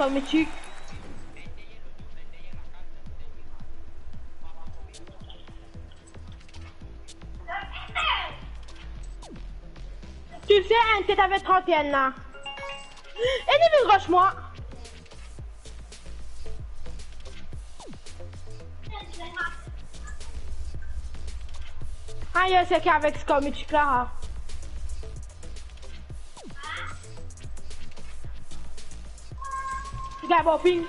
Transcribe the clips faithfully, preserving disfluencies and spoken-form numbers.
Komitik. Tu le sais, hein, t'es avec trente et un là. Et il me rush moi. Ayo, se ki avek Scormichik la. Gabo ping.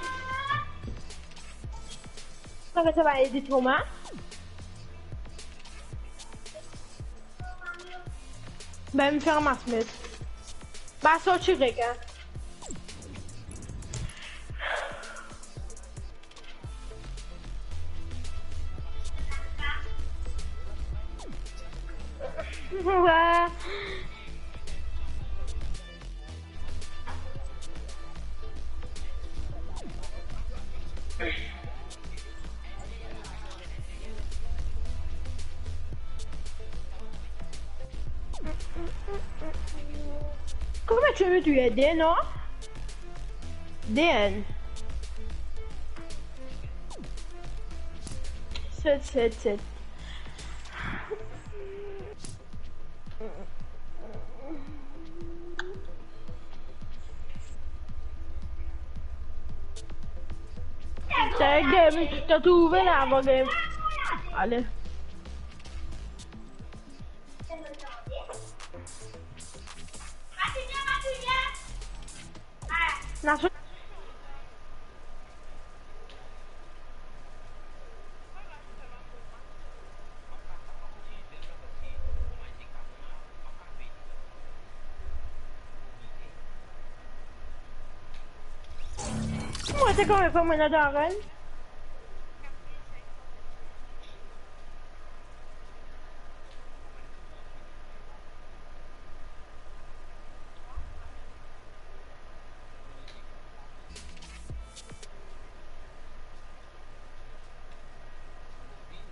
Sa va, sa va edit kouma? Ben, mi fer mas met. Ba, sorti rek, hein. Wa. Kouma ti ena tou le de, non? De. Set, set, set. Sa game, to trouve la, avan game. Ale. Naso- Mwa, se kouma pa mwa dan arenn.